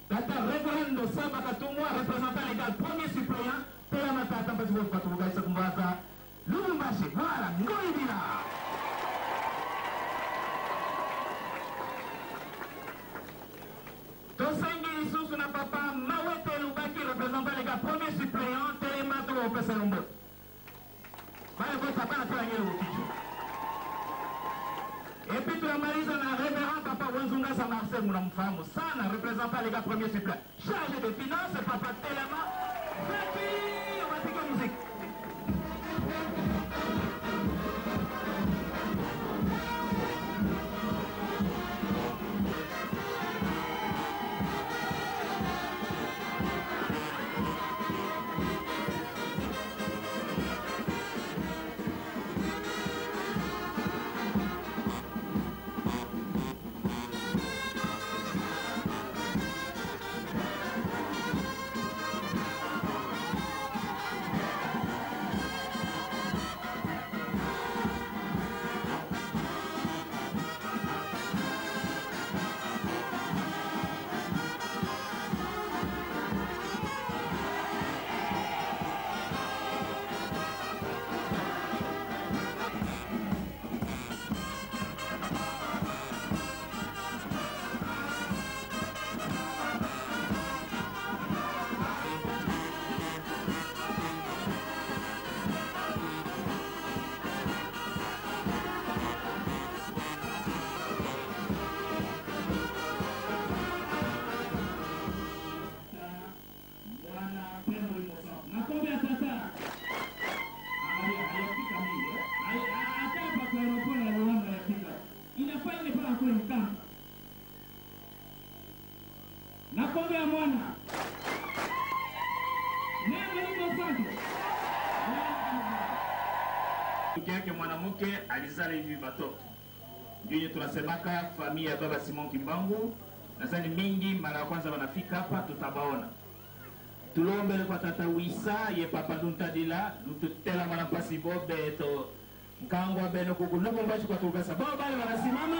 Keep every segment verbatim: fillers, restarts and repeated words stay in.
Tata Reverendo Samba Katumwa, représentant légal, premier suppléant, telama tata, mpasi bo patulukaisa kumbaza Lubumbashi, voilà, Ngoibila. Tosengi lisusu na papa Mawete Lubaki, représentant légal, premier suppléant, telema topesa yo mbote. Bale bote hapana tena nyele ukicho. Et puis tunamaliza na Reverend Papa Wenzungasa Marcel, mnamfahamu sana, représentant légal, premier suppléant, chargé de finances, papa telama, feti, on va piquer musique. Mwana Pembo Limosa. Makombe ya tata. Angalia, hayafika mingi, eh? Hay-, a-, hata hapa kwa aeroport ya Luanda hayafika. Inafaa ile pala kule Nkamba. Makombe ya mwana. Neno liko asante. Mke yake mwanamke alizala hivi batoto. Ndio yenye tunasemaka famille ya baba Simon Kimbangu. Nadhani mingi mara ya kwanza wanafika hapa, tutabaona. Tulombele kwa tata Wisa, ye papa Duntadila, lututela mwana mpasi bobe to nkangwa beno kuku Lubumbashi kwa tukasa. Bao bale wanasimama.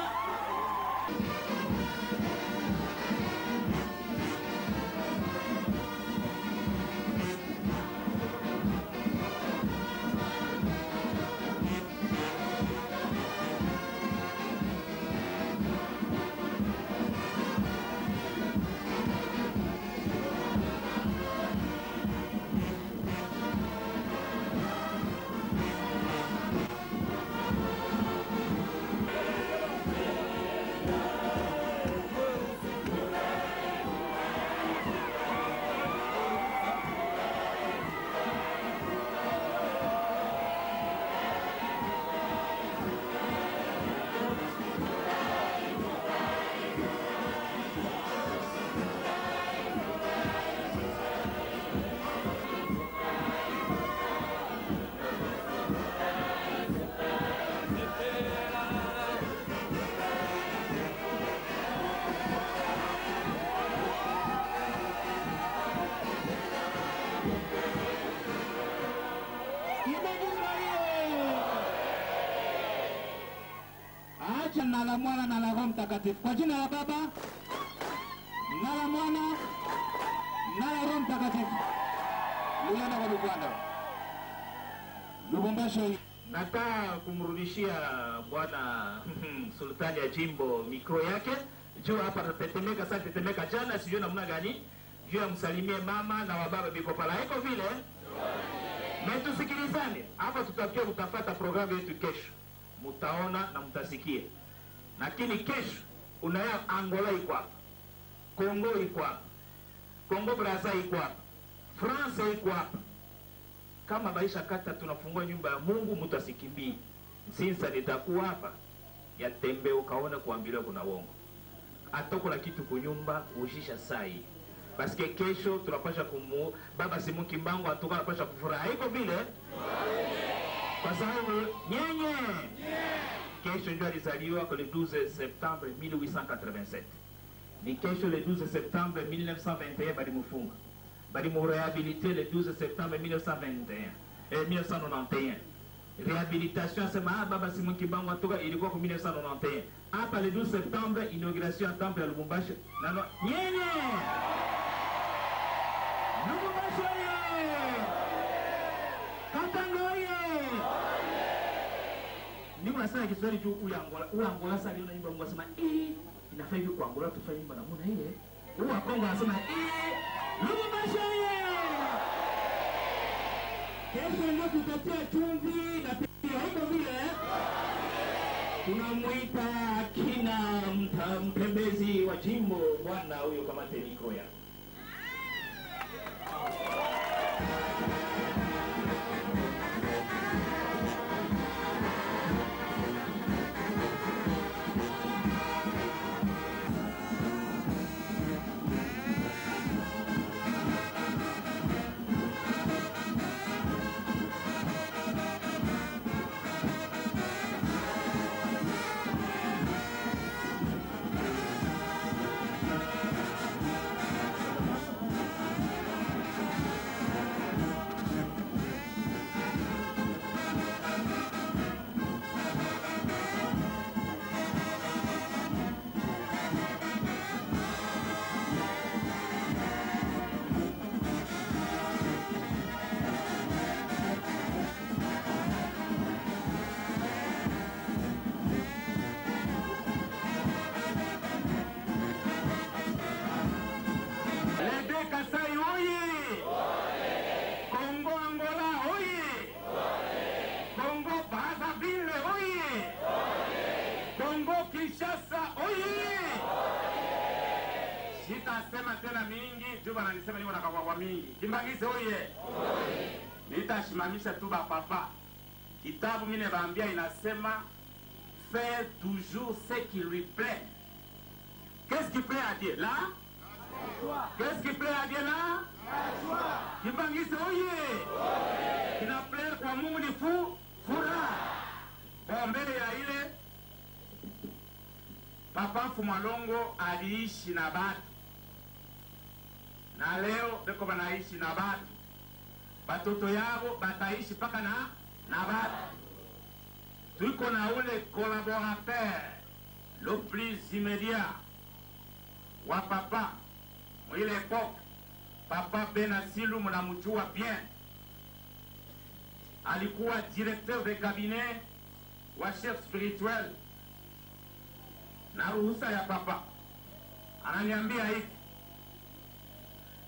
Acha na la Mwana na la Roho Mtakatifu. Kwa jina la Baba, na la Mwana, na la Roho Mtakatifu. Uliona kwa Luganda. Lubumbashi. Nataka kumrudishia bwana sultani ya jimbo mikro yake. Juu hapa natetemeka, sasa tetemeka jana, sijui namna gani. Juu ya msalimie mama na wababa biko pala. Haiko vile? Na tusikilizane. Hapa tutakia kutafata programu yetu kesho. Mutaona na mutasikia. Lakini kesho, unayo Angola iko hapa. Congo iko hapa. Congo Brazza iko hapa. France iko hapa. Kama baisha kata tunafungua nyumba ya Mungu, mtu asikimbii. Sinsa nitakuwa hapa, ya tembe ukaona kuambiliwa kuna wongo. Atokula kitu kunyumba, ujisha sai. Parce que kesho tunapasha kumu, baba Simon Kimbangu atuka anapasha kufurahi. Haiko vile? Kwa sababu nyenye, kesho ndio alizaliwa kwa le douze septembre mille huit cent quatre-vingt-sept. Ni kesho le douze septembre mille neuf cent vingt et un balimufunga. Balimuréhabilité le douze septembre mille neuf cent vingt et un, eh, mille neuf cent nonante et un. Réhabilitation, sema, ah, baba Simon Kimbangu, en tout cas, ilikuwa kwa mille neuf cent quatre-vingt-onze. Hapa le douze septembre, inauguration ya temple ya Lubumbashi. Nano, nyenye! Lubumbashi oye! Katanga oye! Niko nasema Kiswahili juu huyu Angola, huyu Angola sasa aliona nyimbo ya Mungu asema, "Eh, inafaa hivi kwa Angola tufanye nyimbo namna ile." Huyu wa Kongo anasema, "Eh, Lubumbashi oye!" Kesho ndio tutatia chumvi na pia huko vile. Tunamuita kina mta-, mtembezi wa jimbo, bwana huyo, kamate mikro ya. Lebe Kasai oye! Congo Angola oye! Congo Brazzaville oye! Congo Kinshasa oye! Sitasema tena mingi, juu bananisema niko na kawawa mingi. Kimbanguiste oye! Nitashimamisha tu ba papa. Kitabu mine bambia inasema, faire toujours ce qui lui plaît. Qu'est-ce qui plaît à Dieu? Là? Qu'est-ce qui plaît à Dieu là? Kimbanguiste oye! Kina plaire kwa Mungu ni fu-, furaha. Bon, mbele ya ile, Papa Mfumu wa Longo aliishi na batu. Na leo beko banaishi na batu. Batoto yabo bataishi paka na, na batu. Tuko na ule collaborateur le plus immédiat wa papa, mu ile époque, Papa Benasilu, munamujua bien. Alikuwa directeur de cabinet wa chef spirituel. Na ruhusa ya papa, ananiambia hivi,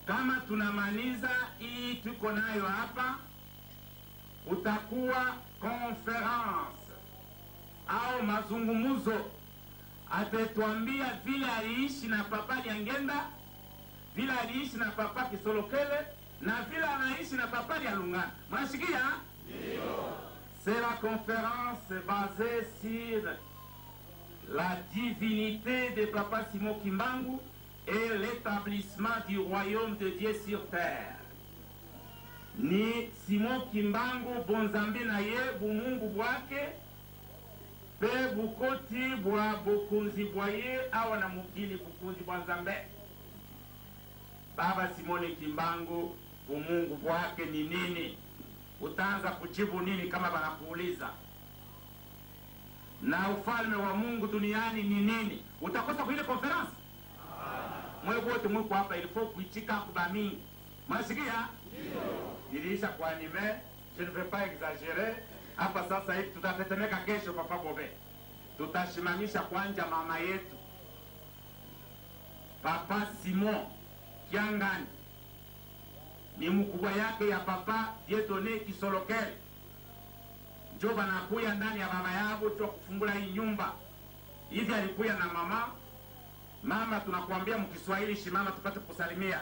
kama tunamaliza hii tuko nayo hapa, kutakuwa conference au mazungumzo. Atatwambia vile aliishi na papa Diangienda, vile aliishi na papa Kisolokele, na vile anaishi na papa Dialungana. Mnasikia? C'est la conférence basée sur la divinité de Papa Simon Kimbangu et l'établissement du royaume de Dieu sur terre. Ni Simon Kimbangu, bonzambe na ye, bumungu bwake, pe bukoti bwa bukunzi bwa ye awa na mukili, bukunzi bwa Nzambe. Baba Simone Kimbangu, bumungu bwake ni nini? Utaanza kujibu nini kama banakuuliza? Na ufalme wa Mungu duniani ni nini? Utakosa kuile conference? Mwe wote mwiko hapa, il faut kuitika kuba mingi. Mnasikia? Niliisha kuanime, je ne vais pas exagérer. Hapa sasa hivi tutatetemeka kesho, Papa Bobe. Tutashimamisha kwanja mama yetu, Papa Simon Kiangani. Ni mkubwa yake ya Papa Dieudonné Kisolokele. Njo banakuya ndani ya baba yabo, jua kufungula hii nyumba. Hivi alikuya na mama. Mama, tunakuambia mkiswahili, shimama tupate kusalimia.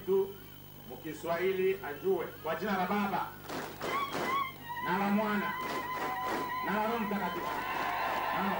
tu, mkiswahili ajue, kwa jina la Baba na la Mwana na la Roho Mtakatifu. Mama,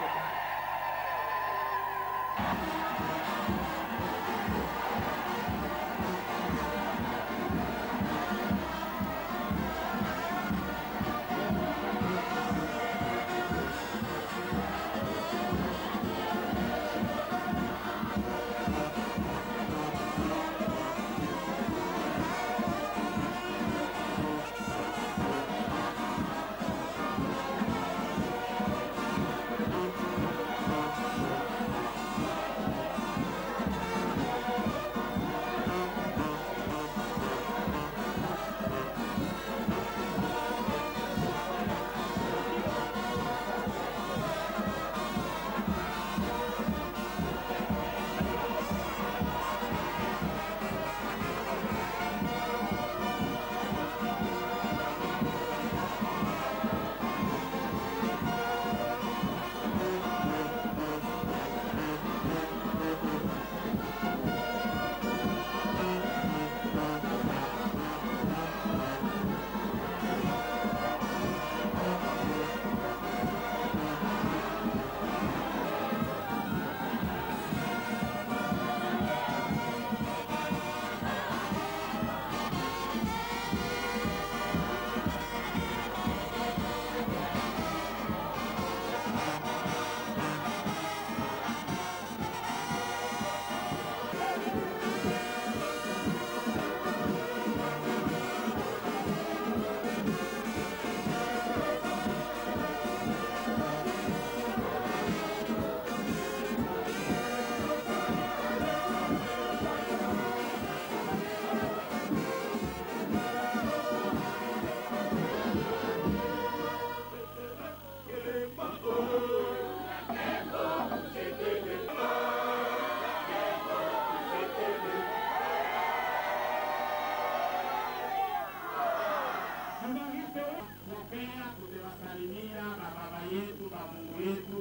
Tunapenda kutewasalimia ba baba yetu, ba Mungu yetu,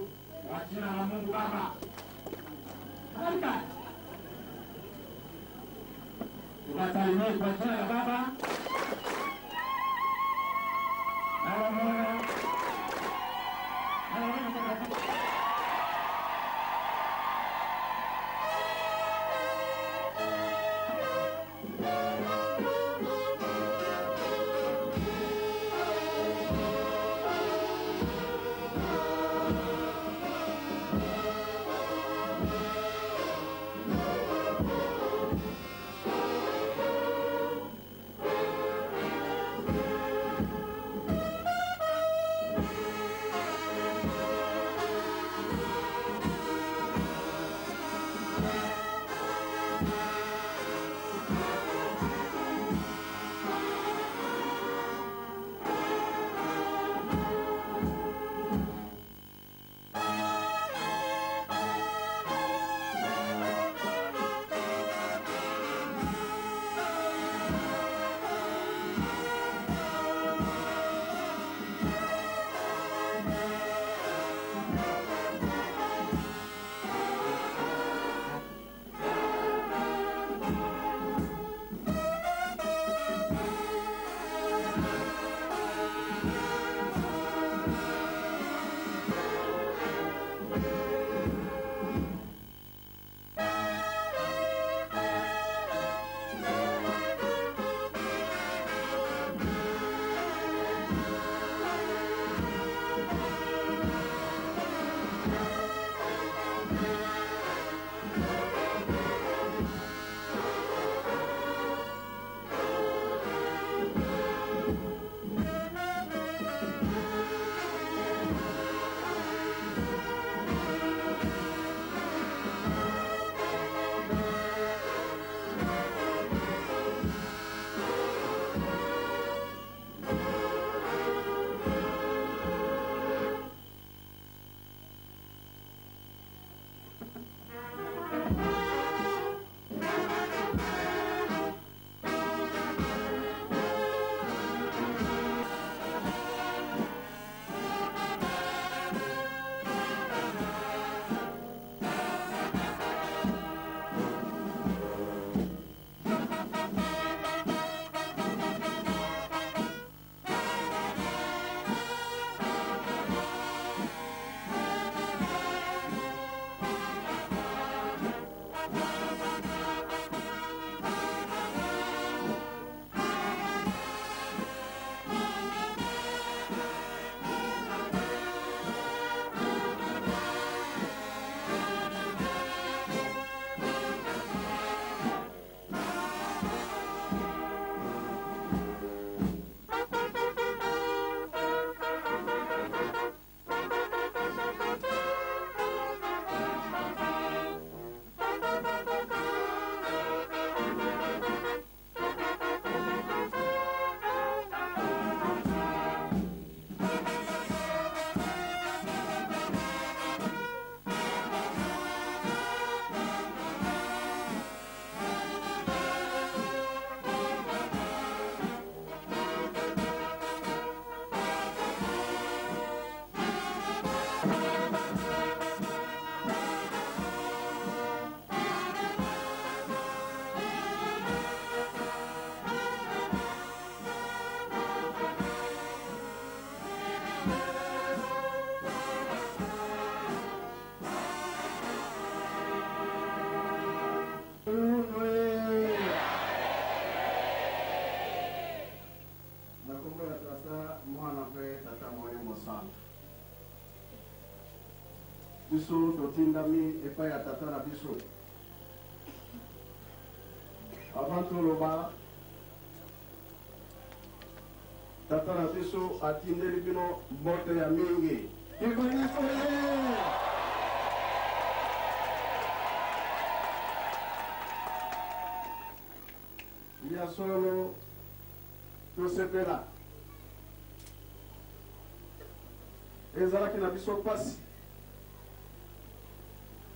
kwa jina la Mungu Baba. Malaika, tuwasalimie kwa jina la Baba, na la Mwana, na la Roho Mtakatifu. Biso totindami epai ya tata na biso. Avant toloba, tata na biso atindeli bino mbote ya mingi. Viva Israël! Ya solo, tosepela. Ezalaki na biso mpasi.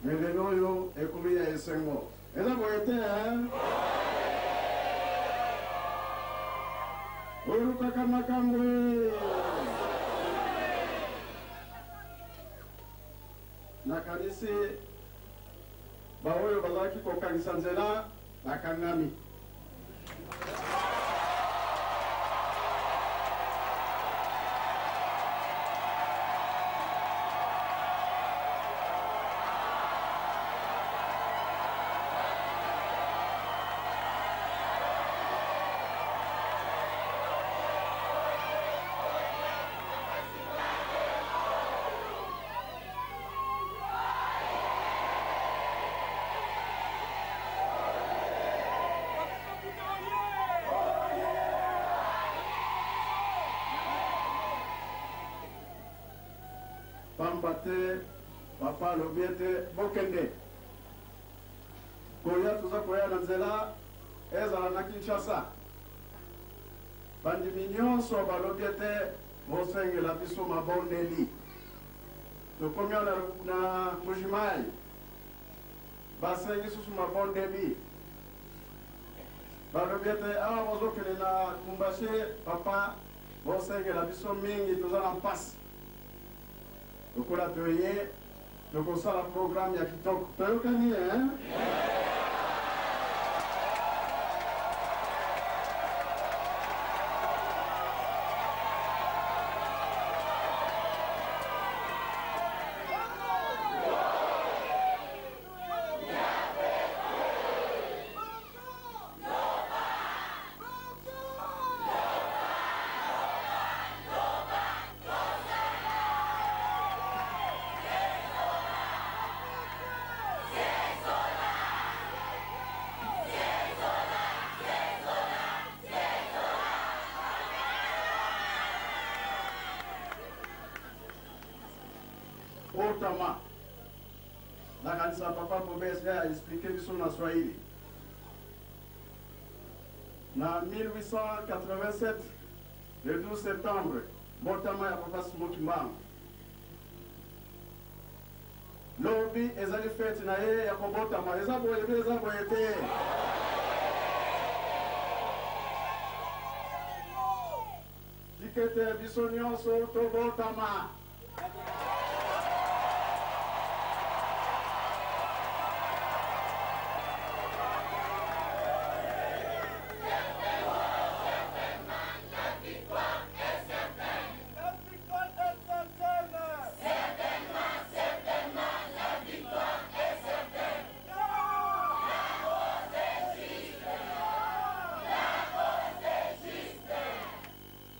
Mais lelo oyo ekomi ya esengo. Eza boye te, hein? Olukaka makambo e. Nakanisi baoyo bazalaki kokangisa nzela bakangami. Pamba te papa alobi ete bokende. Koya toza koya na nzela, ezala na Kinshasa. Bandimi nyonso balobi ete bosengela biso mabondeli. Tokomi awa na, na Mbuji-Mayi, basengi susu mabondeli. Balobi ete awa bozokende na Kumbashi, papa, bosengela biso mingi, toza na mpasi. Lokola toye, tokosala programme ya kitoko. Toyokani, eh? Botama. Nakanisa papa Bobes a expliqué biso na Swahili. Na mille huit cent quatre-vingt-sept, le douze septembre, botama ya papa Simon Kimbangu. Lobi ezali fête na ye ya kobotama. Eza boye pe eza boye te? Tikete biso nyonso tobotama.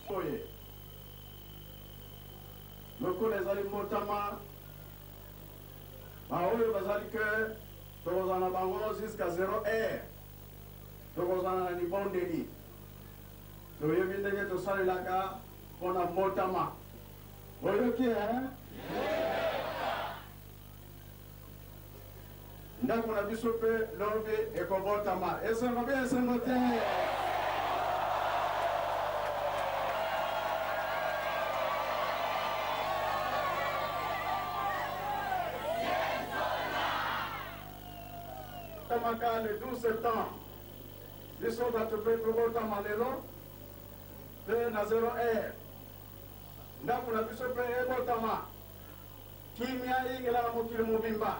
Oye. Lokola ezali mbotama, baoyo bazali ke tokozala na bango jusqu'à zéro heure, tokozala na libondeli. Toyebi ndenge tosalelaka mpo na mbotama. Oyoki, eh? Ndako na biso pe lobi ekobotama. Esengo pe esengo te? Tamaka le douze septembre, biso bato pe tobotama lelo, pe na zéro heure. Ndako na biso pe ebotama. Kimia ingela na mokili mobimba.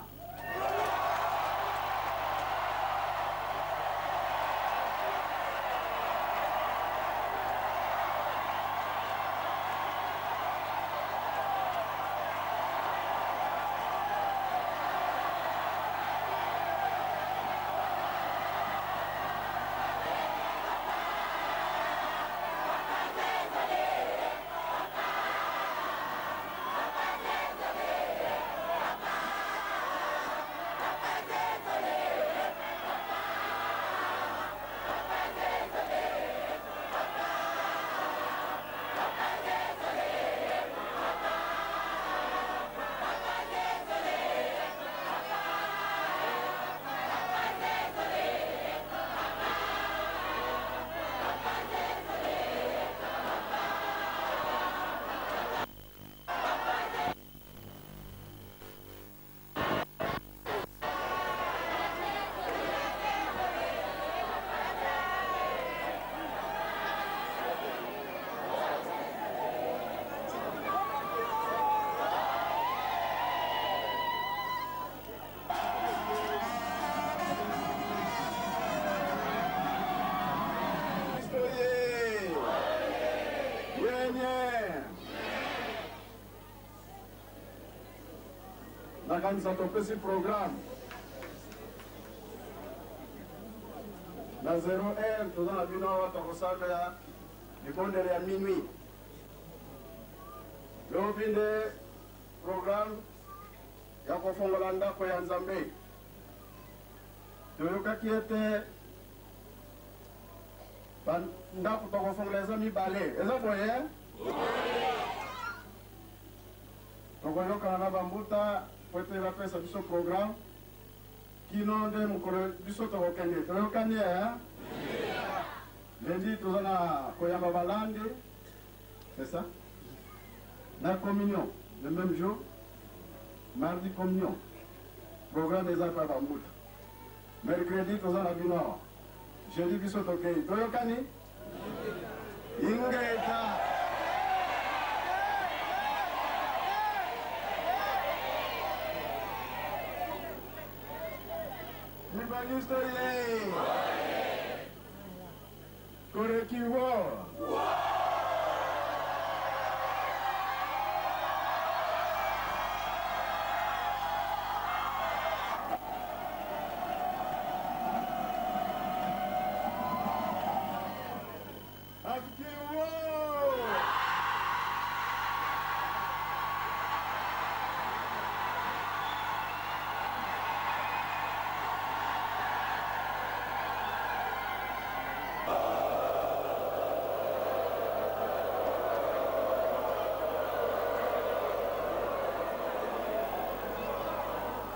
Nakanisa topesi programme. Na zéro heure, toza na bino awa tokosambela libondele ya minuit. Lobi nde programme ya kofongola ndako ya Nzambe. Toyokaki ete ba-, ndako tokofongola eza mibale. Eza boye? Tokoyokana na bambuta po ete bapesa biso programme. Kino nde mokolo biso tokokende. Toyokani, eh? Lundi, toza na koyamba balandi. C'est ça? Na communion, le même jour. Mardi, communion. Programme eza pa bambuta. Mercredi, toza na bino. Jeudi, biso tokei. Toyokani? Ingeta. Mibangisto ye. Korekiwo. Afikiwo.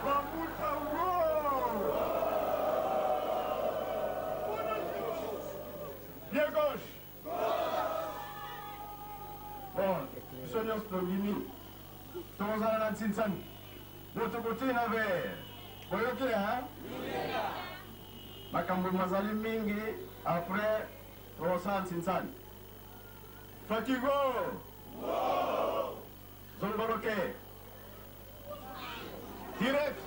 Bambuta wo! Bien gauche. Bon, biso nyonso tondimi. Tokozala na nsinsani. Moto kotina ve. Boyoki, hein? Makambo mazali mingi, après, tokosala nsinsani. Fatigo! Zongoloke. Direct.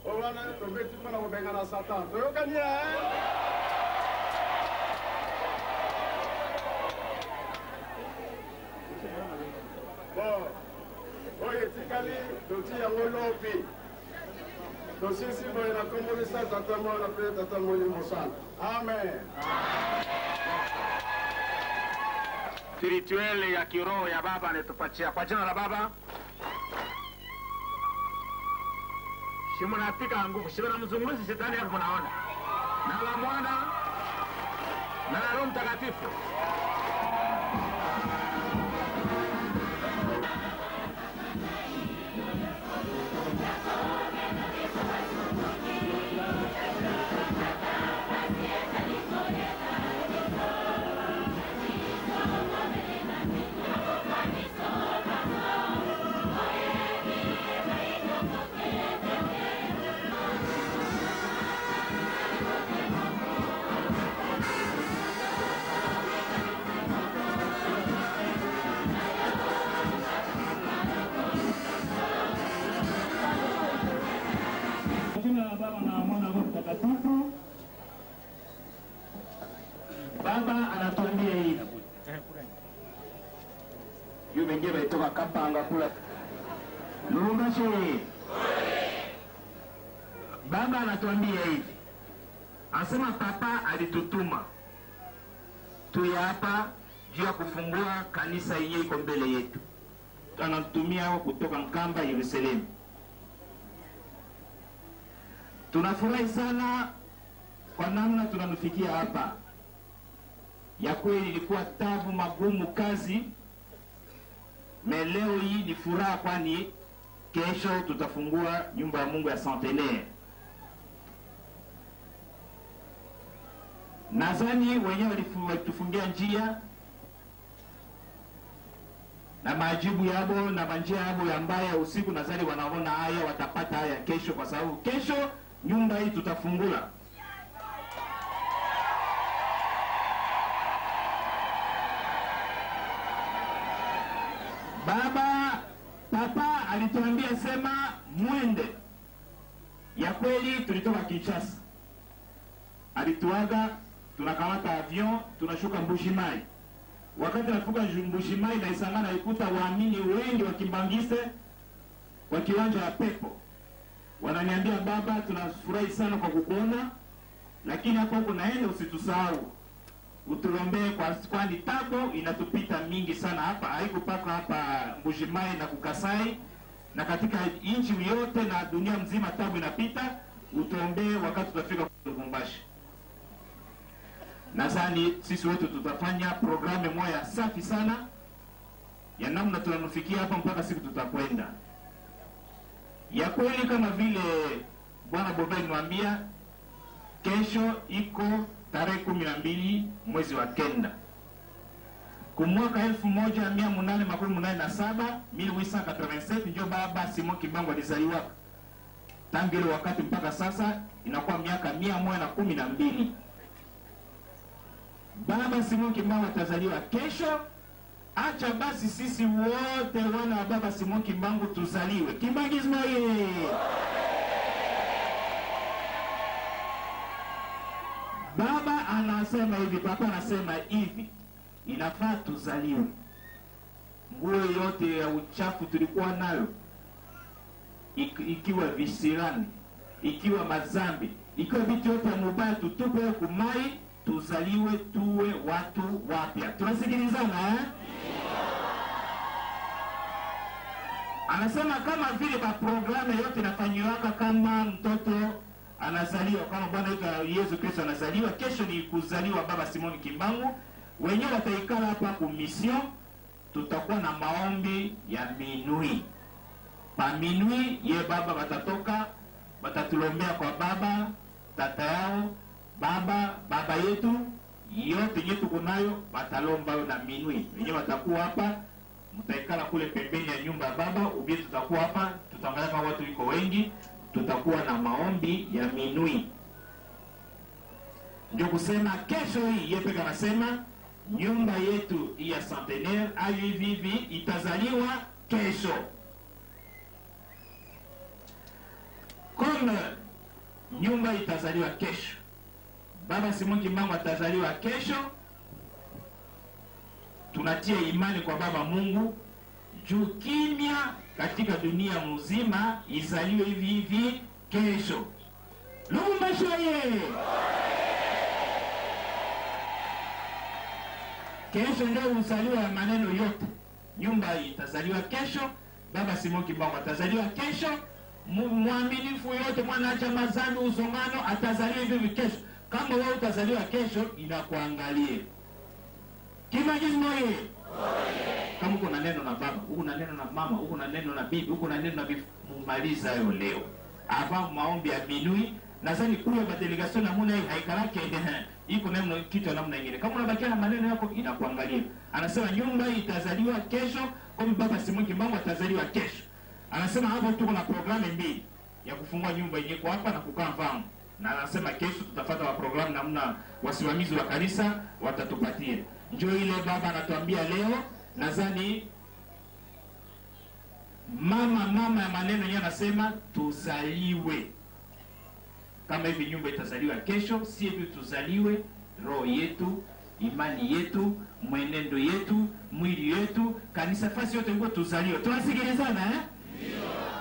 Owana tobeti mpo na kobengana Satan. Toyokani, eh? Bon, oyo etikali, toti yango lobi. Tosisi boye na kombo lisa Tata, Mwana mpe Tata Molimo Santu. Amen. Spirituel ya kiroho ya Baba ametupatia. Kwa jina la Baba. Shimo na pika nguvu, shimo na mzunguzi shetani hapo mnaona. Na la Mwana, na la Roho Mtakatifu. Kwa jina la Baba na Mwana na Roho Mtakatifu. Baba anatuambia hivi. Wengine walitoka Kapanga kula. Lubumbashi oye! Baba anatuambia hivi, anasema papa alitutuma tuye hapa juu ya kufungua kanisa yenye iko mbele yetu. Anatutumia hao kutoka Nkamba, Yerusalemu. Tunafurahi sana kwa namna tunanufikia hapa. Ya kweli ilikuwa tabu, magumu, kazi. Mais leo hii ni furaha, kwani kesho tutafungua nyumba ya Mungu ya Centenaire. Nadhani wenyewe walifu-, walitufungia njia na majibu yabo na manjia yabo ya mbaya usiku, nadhani wanaona haya, watapata haya kesho, kwa sababu kesho nyumba hii tutafungula. Baba, papa alituambia sema mwende. Ya kweli tulitoka Kinshasa. Alituaga, tunakamata avion, tunashuka Mbuji Mayi. Wakati nafuka Mbuji Mayi, naisanga naikuta waamini wengi wa Kimbanguiste kwa kiwanja ya Pepo. Wananiambia, "Baba, tunafurahi sana kwa kukuona, lakini hapo huko naenda usitusahau. Utulombee kwa, kwani tabu inatupita mingi sana hapa, haikupaka hapa Mbuji Mayi na ku Kasai, na katika nchi yote na dunia mzima tabu inapita, utuombee wakati tutafika Lubumbashi." Nadhani sisi wote tutafanya programu moja safi sana ya namna tunanufikia hapa mpaka siku tutakwenda. Ya kweli, kama vile Bwana Bobe niwaambia, kesho iko tarehe kumi na mbili mwezi wa kenda. Kumwaka elfu moja mia munane makumi munane na saba, mille huit cent quatre-vingt-sept, ndio baba Simon Kimbangu alizaliwa. Tangu ile wakati mpaka sasa inakuwa miaka mia moja na kumi na mbili. Baba Simon Kimbangu atazaliwa kesho. Acha basi sisi wote wana wa baba Simon Kimbangu tuzaliwe. Kimbanguisme oye! Baba anasema hivi, papa anasema hivi, inafaa tuzaliwe. Nguo yote ya uchafu tulikuwa nayo, ik-, ikiwa visirani, ikiwa mazambi, ikiwa vitu yote ya mubaya, tutupe ku mayi, tuzaliwe tuwe watu wapya. Tunasikilizana, eh? Anasema kama vile ba programme yote inafanyiwaka kama mtoto anazaliwa, kama Bwana wetu Yesu Kristo anazaliwa, kesho ni kuzaliwa baba Simon Kimbangu. Wenyewe wataikala hapa ku mission, tutakuwa na maombi ya minuit. Pa minuit, ye baba batatoka, batatulombea kwa baba, tata yao, baba, baba yetu, yote yenye tuko nayo, batalomba yo na minuit. Wenyewe watakuwa hapa, mtaikala kule pembeni ya nyumba ya baba, ubie tutakuwa hapa, tutaangalia kama watu iko wengi, tutakuwa na maombi ya minuit. Ndio kusema kesho hii, ye peke anasema, nyumba yetu hii ya Centenaire, ayo hivi hivi, itazaliwa kesho. Comme nyumba itazaliwa kesho, baba Simon Kimbangu atazaliwa kesho, tunatia imani kwa Baba Mungu juu kimya katika dunia mzima izaliwe hivi hivi kesho. Lubumbashi oye! Kesho ndio uzaliwa ya maneno yote. Nyumba itazaliwa kesho, baba Simon Kimbangu atazaliwa kesho, mu-, mwaminifu yote, mwana acha mazambi, uzongano, atazaliwa hivi hivi kesho. Kama wewe utazaliwa kesho, inakuangalie. Kimbanguisme oye! Kama uko na neno na baba, uko na neno na mama, uko na neno na bibi, uko na neno na bifu, mumaliza yo leo. Avant maombi ya minuit, nadhani kule ba délégation namuna hii haikalake, iko namna, kitu ya namna ingine. Kama unabakia na maneno yako, inakuangalia. Anasema nyumba itazaliwa kesho, comme baba Simon Kimbangu atazaliwa kesho. Anasema hapo tuko na programme mbili ya kufungua nyumba yenye kwa hapa na kukaa Mvangu. Na anasema kesho tutafuata wa programme namna wasimamizi wa kanisa watatupatia. Njo ile baba anatuambia leo, nadhani mama, mama ya maneno yenyewe anasema tuzaliwe. Kama hivi nyumba itazaliwa kesho, si hivi tuzaliwe, roho yetu imani yetu, mwenendo yetu, mwili yetu, kanisa, fasi yote iko tuzaliwa. Tunasikilizana, eh?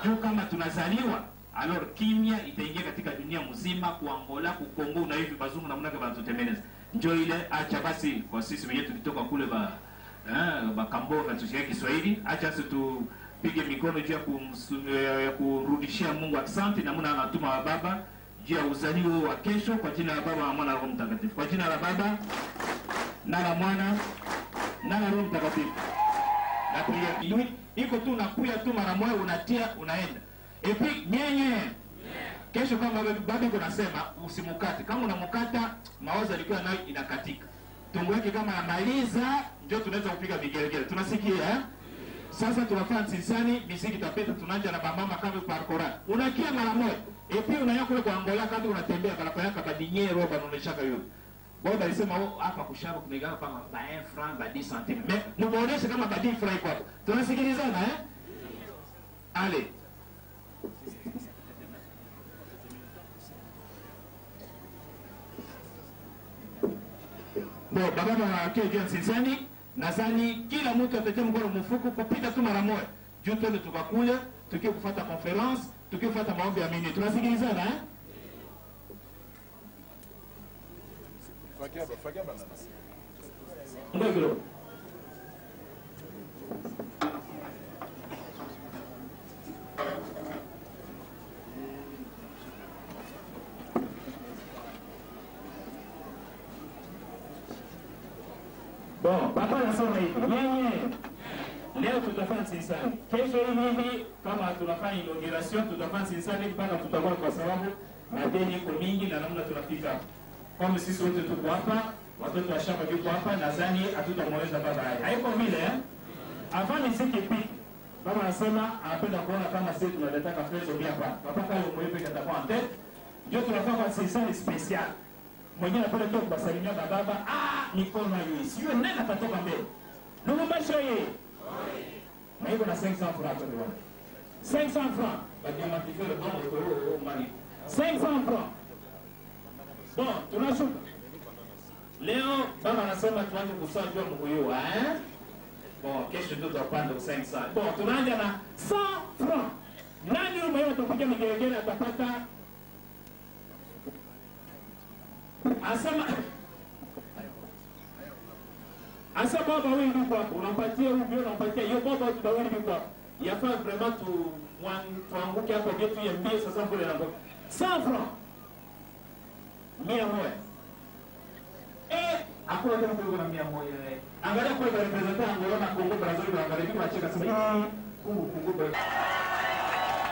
Juu kama tunazaliwa, alors kimya itaingia katika dunia mzima, ku Angola, ku Congo, na hivi bazungu namna gani wanatutemeleza. Njo ile, acha basi kwa sisi wenyewe tulitoka kule ba, eh, ba Kambo na tusikia Kiswahili, acha sisi tupige mikono juu ya kumsu-, ya kurudishia Mungu asante na muna anatuma wa baba juu ya uzalio wa kesho, kwa jina la Baba na Mwana na Roho Mtakatifu. Kwa jina la Baba na la Mwana na la Roho Mtakatifu. Na pia iko tu unakuya tu mara moja, unatia, unaenda. Epi nyenye. Kesho kama baba, baba iko nasema usimukate. Kama unamukata, mawazo alikuwa nayo inakatika. Tongo yake kama anamaliza, ndio tunaweza kupiga vigelegele. Tunasikia, eh? Sasa tunafanya nsisani, miziki itapita, tunaanja na bamama kama par chorale. Unakia mara moja. Epi unaya kule kwa Angola, kati unatembea, balapa yaka badinye roba, unaoneshaka yule. Boda alisema, "Oh, hapa kushaba kumegana kama ba un franc, ba dix centimes." Mais, muboneshe kama ba dix francs iko hapo. Tunasikilizana, eh? Allez. Bon, baba na wake juu ya nsisani, nadhani kila mtu atetee mkono mfuku kupita tu mara moja. Juu twende tukakule, tukie kufuata conférence, tukie kufuata maombi ya mini. Tunasikilizana, eh? Ndio kidogo. Bon, papa anasema hivi, yeye leo tutafanya nsisani. Kesho hivi hivi, kama tunafanya inauguration, tutafanya nsisani mpaka tutakuwa, kwa sababu madeni iko mingi na namna tunafika. Kama sisi wote tuko hapa, watoto wa shamba yuko hapa, nadhani hatutamweleza baba yake. Haiko vile, eh? Avant miziki ipite, baba anasema anapenda kuona kama sisi tunaleta ka fezo bien kwa. Papa kayo mwepe katakuwa en tête. Ndio tunafanya nsisani spécial. Mwenyewe anapenda tu kuwasalimia bababa, ah, mikono hiyo. Sio nani atatoka mbele. Lubumbashi oye. Maiko na cinq cents francs kwa wana. Cinq cents francs. Ba diamant fait le bon retour au Mali. Cinq cents francs. Bon, tunashuka. Leo baba anasema tuanze kusajua mkuyua, eh? Bon, kesho ndio tutapanda cinq cents. Bon, tunaanza na cent francs. Nani huyo mwenyewe atapiga migelegele atapata? Asema, asa baba wewe ndio kwako, unampatia huyo, unampatia hiyo baba, watu wawili ndio kwako. Yafaa vraiment tu mwan-, tuanguke hapo getu ya mbio sasa vile na cent francs. Mia moja. Eh, hakuna tena kuliko na mia moja, eh. Angalia kule kwa representative Angola na Congo Brazzaville, angalia kwa cheka sasa. Kungu, kungu, bra-,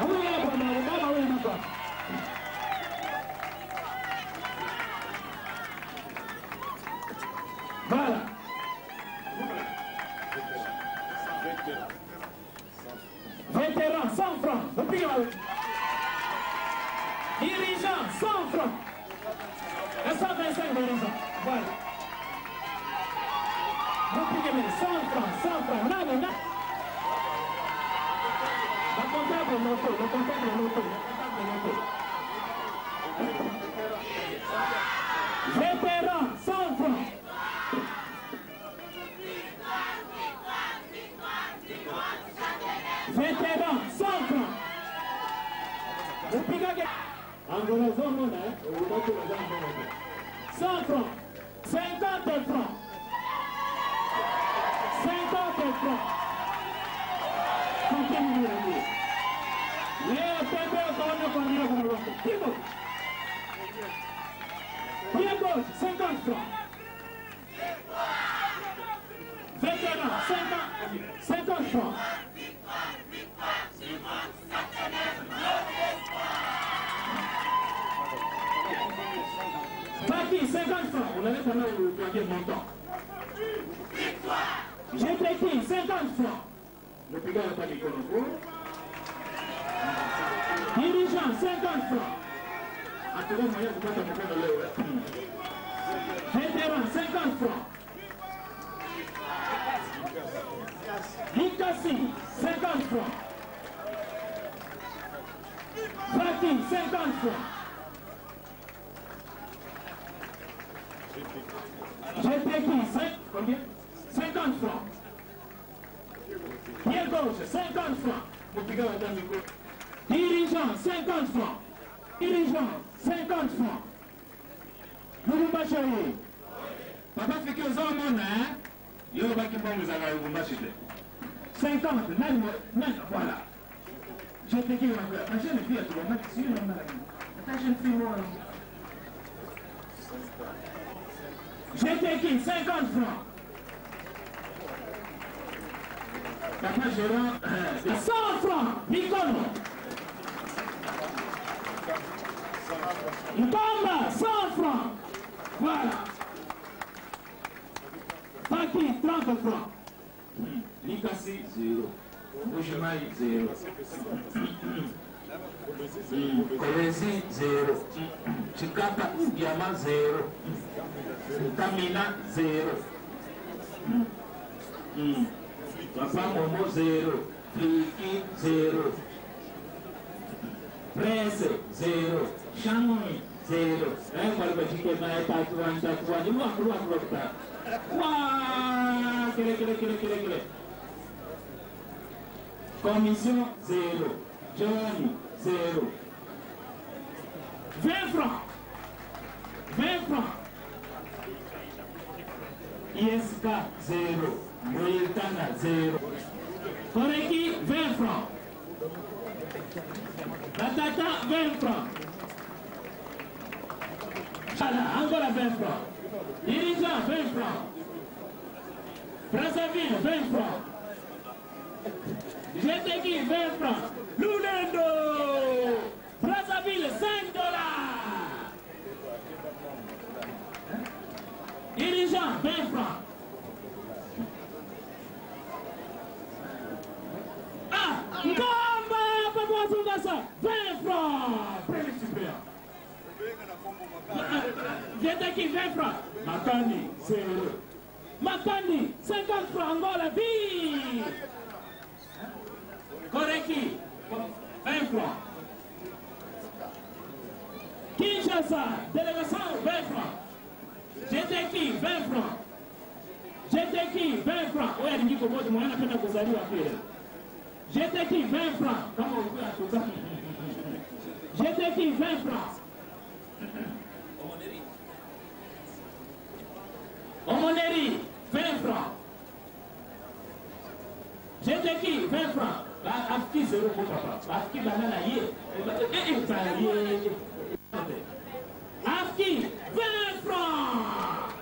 huyu hapa na baba huyu hapa. Voilà. Vétéran, cent francs. Vous payez avec. Dirigeant, cent francs. Et cent vingt-cinq dirigeants. Voilà. Vous payez avec cent francs, cent francs. Là, mais là. Le comptable est noté, le comptable est noté, le comptable est noté. Vétéran, cent francs. Vétéran, cent francs. Upigage. Angola zomona, eh? Ubaki na zomona. Cent francs. Cinquante francs. Cinquante francs. Continue, continue. Leo tembea utaona kwa mila kuna watu. Pied gauche. Pied gauche, cinquante francs. Vétéran, cinquante, cinquante francs. Papi, cinquante francs. Unaleta na utuambie montant. G P T, cinquante francs. Mupigane kwa mikono kuu. Dirigeant, cinquante francs. Hatuna mwenye kupata mkono leo, eh? Vétéran, cinquante francs. Likasi, cinquante francs. Fati, cinquante francs. Jeteki, cinq, combien? Cinquante francs. Pied gauche, cinquante francs. Mpiga wa dami ko. Dirigeant, cinquante francs. Dirigeant, cinquante francs. Lubumbashi oye. Papa Fiki, oza mona, hein? Yo, baki mbongo ezalaka Lubumbashi te. Cinquante, nani mo-, nani, voilà. Jeteki, la jeune fille, tu vas mettre sur la main. Attends, jeune fille, moi. Jeteki, cinquante francs. Papa Gérard, euh, cent francs, mikono. Mpamba, cent francs. Voilà. Faki, trente francs. Likasi, zéro. Mbuji-Mayi, zéro. Mm. Kolwezi, zéro. Mm. Tshikapa, mm, Diamant, zéro. Mm. Kamina, zéro. Mm. Mm. Papa Momo, zéro. Fiki, zéro. Prince, zéro. Shanui, zéro. Eh, kwa lika jike mae tatu wani, tatu wani. Lwa, lwa, lwa, lwa. Wa, kele, kele, kele, kele, kele. Commission, zéro. Johnny, zéro. Vingt francs. Vingt francs. I S K, zéro. Moyetana, zéro. Koreki, vingt francs. Matata, vingt francs. Voilà, Angola, vingt francs. Dirigeant, vingt francs. Brazzaville, vingt francs. Jeteki, vingt francs. Lulendo, Brazzaville, cinq dollars. Dirigeant, vingt francs. Ah, Ngomba, Papa Zungasa, vingt francs. Premier suppléant. Jeteki, vingt francs. Makani, zéro. Makani, cinquante francs, Angola, vie. Koreki, vingt francs. Kinshasa, délégation, vingt francs. Jeteki, vingt francs. Jeteki, vingt francs. Oya, ndiko moja, mwana anapenda kuzaliwa pia. Jeteki, vingt francs. Kama ulikuwa unataka. Jeteki, vingt francs. Omoneri, vingt francs. Jeteki, vingt francs. Ba, Afki, zéro pour papa. Afki, banana, ye. Eh, eh, eh, ba, ye, ye. Afki, vingt francs.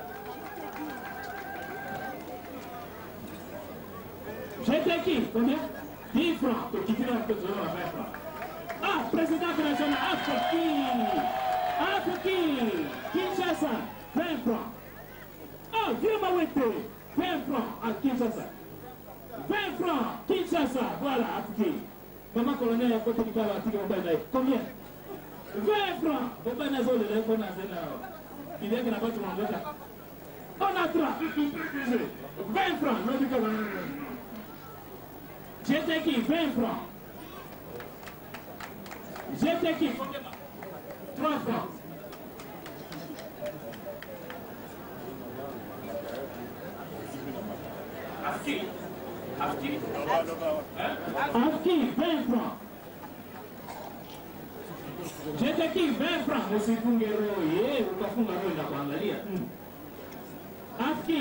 Jeteki, combien? Dix francs. Tokitira, tokitira, vingt francs. Ah, président national, Afki. Afki, Kinshasa, vingt francs. Ah, vieux Mawete, vingt francs à Kinshasa. Vingt francs, Kinshasa, voilà, Afki. Maman colonel, à côté du bar, Afki, on va aller. Combien? Vingt francs. Bon, ben, désolé, là, on a fait là. Il vient que là-bas, tu m'envoies là. On a trois. Vingt francs. Non, du coup, Jeteki, vingt francs. Jeteki, trois francs. Afki. Afki. Hein? Afki, vingt francs. Jeteki, vingt francs. Usifunge roho, ye, utafunga roho inakuangalia. Mm. Afki.